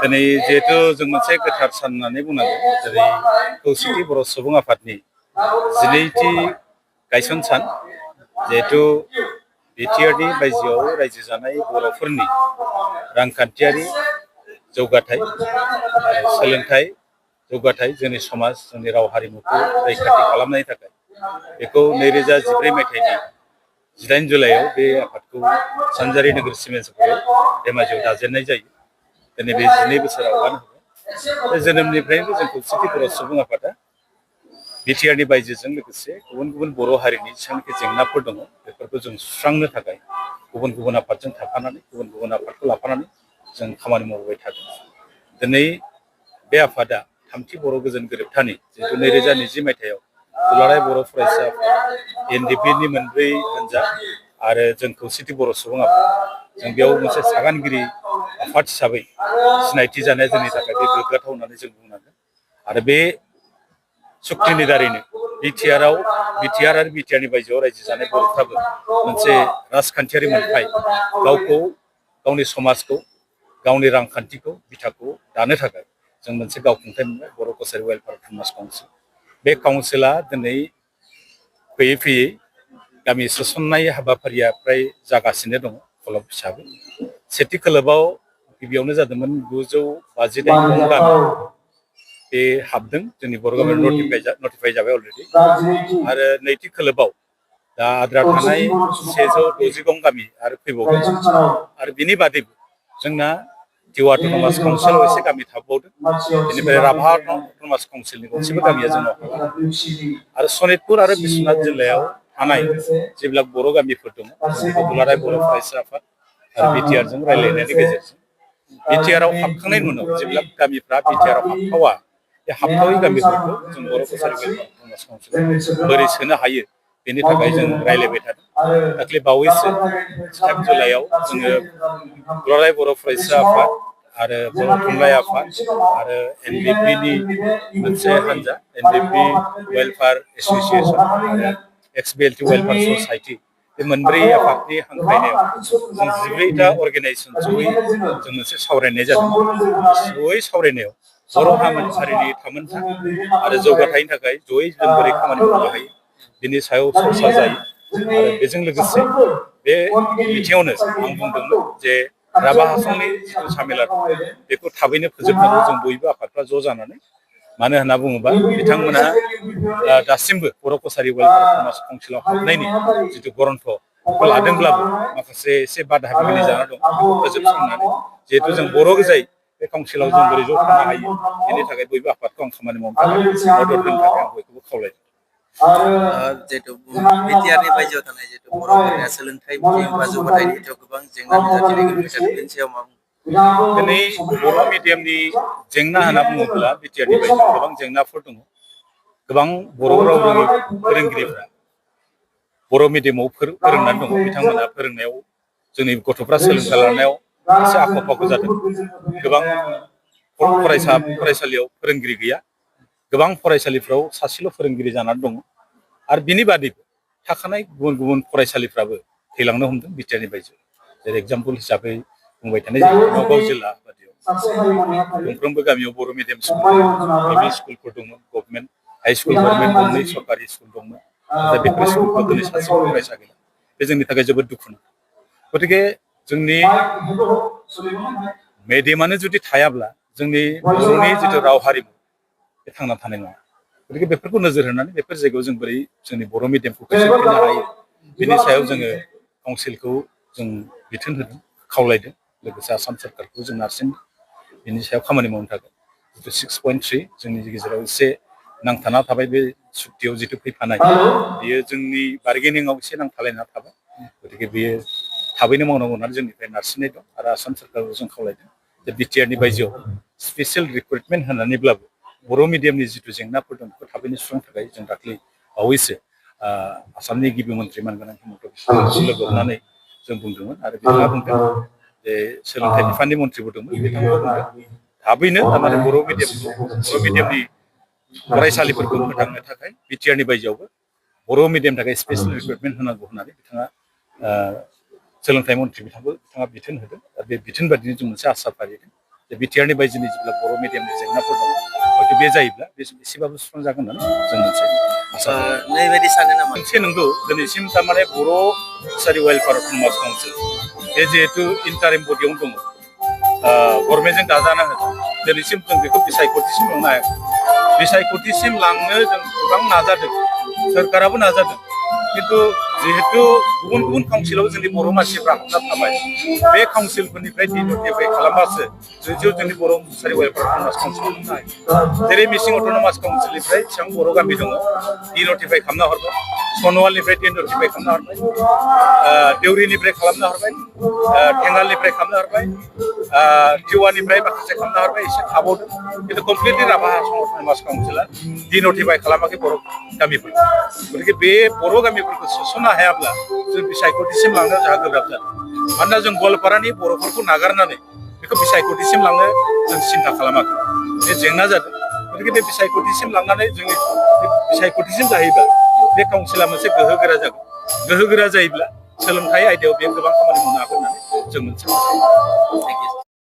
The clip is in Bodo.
दिनै जिहेतु जों मोनसे गोथार सान होननानै बुंनांगोन जेरै खौसेथि बर' सुबुं आफादनि 12थि गायसन सान जिहेतु बिटिआरनि बायजोआव रायजो जानाय बर'फोरनि रांखान्थियारि जौगाथाय आरो सोलोंथाइ जौगाथाय जोंनि समाज जोंनि राव हारिमुखौ रैखाथि खालामनायनि थाखाय बेखौ 2014 मायथाइनि 18 जुलाइआव बे आफादखौ सानजारि नोगोर सिमेन्ट धेमाजियाव दाजेननाय जायो। दिनै बे 12 बोसोर आवगान होबाय। जोनोमनिफ्रायनो जों खौसेथि बर' सुबुं आफादा बिटिआरनि बायजोजों लोगोसे गुबुन गुबुन बर' हारिनि जेसेबांखि जेंनाफोर दङ बेफोरखौ जों सुस्रांनो थाखाय गुबुन गुबुन आफादजों थाफानानै गुबुन गुबुन आफादखौ लाफानानै जों खामानि मावबाय थादों। दिनै बे आफादा थामथि बर' गोजोन गोरोबथानि जिहेतु 2020 मायथाइयाव दुलाराय बर' फरायसा एनडिपिनि मोनब्रै हान्जा आरो जों खौसेथि बर' सुबुं आफाद जों बेयाव मोनसे सागानगिरि आफाद हिसाबै सिनायथि जानाया जोंनि थाखाय बे गोग्गाथाव होननानै जों बुंनांगोन। आरो बे सुक्तिनि दारैनो बिटिआर आरो बिटिआरनि बायजोआव रायजो जानाय बर'फ्राबो मोनसे राजखान्थियारि मोनथाय गावखौ गावनि समाजखौ गावनि रांखान्थिखौ बिथाखौ दानो थाखाय जों मोनसे गावखुंथाय मोनबाय बर' कसारि वेलफेयार फेमास काउन्सिल। बे काउन्सिला दिनै फैयै फैयै गामि सोसननाय हाबाफारिया फ्राय जागासिनो दङ खलब हिसाबै। सेथि खोलोबाव गिबियावनो जादोंमोन 958 गामि बे हाबदों जोंनि बर' गामियाव नटिफाइ जाबाय अलरेडि। आरो नैथि खोलोबाव दा आद्रा थानाय 169 गामि आरो फैबावगोन। आरो बिनि बादैबो जोंना टिवा अट'नमास काउन्सिलाव एसे गामि थाबावदों। बेनिफ्राय राभा अट'नमास काउन्सिलनि गंसेबो गामिया जोंनाव आरो सनितपुर आरो बिश्वनाथ जिल्लायाव थानाय जेब्ला बर' गामिफोर दङ दुलाराय बर' फरायसा आफाद आरो बिटिआरजों रायज्लायनायनि गेजेरजों बिटिआरआव हाबखांनायनि उनाव जेब्ला गामिफ्रा बिटिआरआव हाबथावा बे हाबथावै गामिफोरखौ जों बर' कसारि वेलफेयार फेमास काउन्सिलाव बोरै सोनो हायो बेनि थाखाय जों रायज्लायबाय थादों। दाख्लै बावैसो 7 जुलाइआव जोङो दुलाराय बर' फरायसा आफाद आरो बर' थुनलाइ आफाद आरो एनडिपिनि मोनसे हान्जा एनडिपि वेलफेयार एस'सिएसन आरो एक्स-बिएलटि वेलफेयार ससाइटि बे मोनब्रै आफादनि हांख्रायनायाव जों 14टा अर्गेनाइजेसन जयै जों मोनसे सावरायनाय जादों। जयै सावरायनायाव बर' हारिनि थामोनथा आरो जौगाथायनि थाखाय जयै जों बोरै खामानि मावनो हायो बिनि सायाव चर्चा जायो। आरो बेजों लोगोसे बे बिथिङावनो आं बुंदोंमोन जे राभा हासंनि जिथु सामेलान बेखौ थाबैनो फोजोबनांगौ जों बयबो आफादफ्रा ज' जानानै। मानो होनना बुङोबा बिथांमोना दासिमबो बर' कसारि वेलफेयार फेमास काउन्सिलाव हाबनायनि जिथु गरन्थ बेखौ लादोंब्लाबो माखासे एसे बादा होगिरि जाना दं बेखौ फोजोबस्रांनानै जिहेतु जों बर' गोजायै बे काउन्सिलाव जों बोरै ज' थानो हायो बेनि थाखाय बयबो आफादखौ आं खामानि मावनो थाखाय मदद होनो थाखाय आं बयखौबो खावलायदों। जिहेतु बिटिआरनि बायजोआव थानाय जिहेतु बर'फोरनिया सोलोंथाइ बिथिं बा जौगाथायनि बिथिङाव गोबां जेंना नुजाथिनायखौ नुबाय थादों बेनि सायाव मा बुंगोन? दिनै बर' मिडियामनि जेंना होनना बुङोब्ला बिटिआरनि बायजोआव गोबां जेंनाफोर दङ। गोबां बर' राव रोङि फोरोंगिरिफ्रा बर' मिडियामाव फोरोंनानै दङ। बिथांमोना फोरोंनायाव जोंनि गथ'फ्रा सोलोंथाइ लानायाव एसे आख'-फाख' जादों। गोबां फरायसालियाव फोरोंगिरि गैया। गोबां फरायसालिफ्राव सासेल' फोरोंगिरि जानानै दङ। आरो बिनि बादैबो थाखानाय गुबुन गुबुन फरायसालिफ्राबो थैलांनो हमदों बिटिआरनि बायजोआव। जेरै एग्जाम्पोल हिसाबै बुंबाय थानाय जायो नगाव जिल्ला बायदियाव गंफ्रोमबो गामियाव बर' मिडियाम स्कुल एमइ स्कुलफोर दंमोन। गभर्नमेन्ट हाइ स्कुल गभर्नमेन्ट गंनै सरकारि स्कुल दंमोन। नाथाय बेफोर स्कुलफ्राव दिनै सासेबो फरायसा गैला। बे जोंनि थाखाय जोबोद दुखुनांथाव। गतिके जोंनि मेडियामानो जुदि थायाब्ला जोंनि बर'नि जिथु राव हारिमु बे थांना थानाय नङा। गतिके बेफोरखौ नोजोर होनानै बेफोर जायगायाव जों बोरै जोंनि बर' मिडियामखौ फोसाबफिननो हायो बिनि सायाव जोङो काउन्सिलखौ जों बिथोन होदों खावलायदों। लोगोसे आसाम सोरखारखौ जों नारसिनदों बिनि सायाव खामानि मावनो थाखाय। जिथु 6.3 जोंनि गेजेराव एसे नांथाना थाबाय बे सुक्तियाव जिथु फैफानाय बियो जोंनि बार्गेनिंआव एसे नांथालायना थाबाय। गतिके बेयो थाबैनो मावनांगौ होननानै जोंनिफ्राय नारसिननाय दं आरो आसाम सोरखारखौ जों खावलायदों जे बिटिआरनि बायजोआव स्पेसियेल रिक्रुइटमेन्ट होनानैब्लाबो बर' मिडियामनि जिथु जेंनाफोर दं बेखौ थाबैनो सुस्रांनो थाखाय जों दाख्लै बावैसो आसामनि गिबि मन्थ्रि मानगोनां हिमन्त बिश्व शर्माखौ लोगो हमनानै जों बुंदोंमोन आरो बिथाङा बुंदों जे सोलोंथाइ बिफाननि मन्थ्रिबो दंमोन बिथाङाबो बुंदों थाबैनो थारमाने बर' मिडियामनि फरायसालिफोरखौ फोथांनो थाखाय बिटिआरनि बायजोआवबो बर' मिडियामनि थाखाय स्पेसियेल रिक्रुइटमेन्ट होनांगौ होननानै बिथाङा सोलोंथाइ मन्थ्रि बिथाङा बिथोन होदों। आरो बे बिथोन बायदिनो जों मोनसे आसा फारिदों जे बिटिआरनि बायजोनि जेब्ला बर' मिडियामनि जेंनाफोर दं हयथ' बे जायोब्ला बे एसेबाबो सुस्रांजागोन होननानै जों मोनसे आसा खालामो। नैबायदि सानो नामा मोनसे नंगौ दिनैसिम थारमाने बर' फिसारि वेलफेयार अट'नमास काउन्सिल बे जिहेतु इन्टारिम बडियावनो दङ गभर्नमेन्टजों दाजाना होदों दिनैसिम जों बेखौ बिसायख'थिसिम लांनो हायाखै बिसायख'थिसिम लांनो जों गोबां नाजादों सोरखाराबो नाजादों खिन्थु जिहेतु गुबुन गुबुन काउन्सिलाव जोंनि बर' मानसिफ्रा हाबना थाबाय बे काउन्सिलफोरनिफ्राय डिन'टिफाइ खालामबासो जिहेतु जोंनि बर' फिसारि वेलफेयार अट'नमास काउन्सिल मोननो हायो जेरै मिसिं अट'नमास काउन्सिलनिफ्राय बेसेबां बर' गामि दङ डिन'टिफाइ खालामना हरबाय सनवालनिफ्राय डिन'टिफाइ खालामना हरबाय देउरिनिफ्राय खालामना हरबाय थेंगालनिफ्राय खालामना हरबाय टिवानिफ्राय माखासे खालामना हरबाय एसे थाबावदों खिन्थु कमप्लिटलि राभा अट'नमास काउन्सिला डिन'टिफाइ खालामाखै बर' गामिफोर गतिके बे बर' गामिफोरखौ सोसननो हायाब्ला जों बिसायख'थिसिम लांनो जोंहा गोब्राब जादों मानोना जों गवालपारानि बर'फोरखौ नागारनानै बेखौ बिसायख'थिसिम लांनो जों सिन्था खालामाखै बे जेंना जादों गतिके बे बिसायख'थिसिम लांनानै जोंनि बिसायख'थिसिम जाहैब्ला बे काउन्सिला मोनसे गोहोगोरा जागोन गोहोगोरा जायोब्ला सोलोंथाइ आयदायाव बे गोबां खामानि मावनो हागोन होननानै जों मोनसे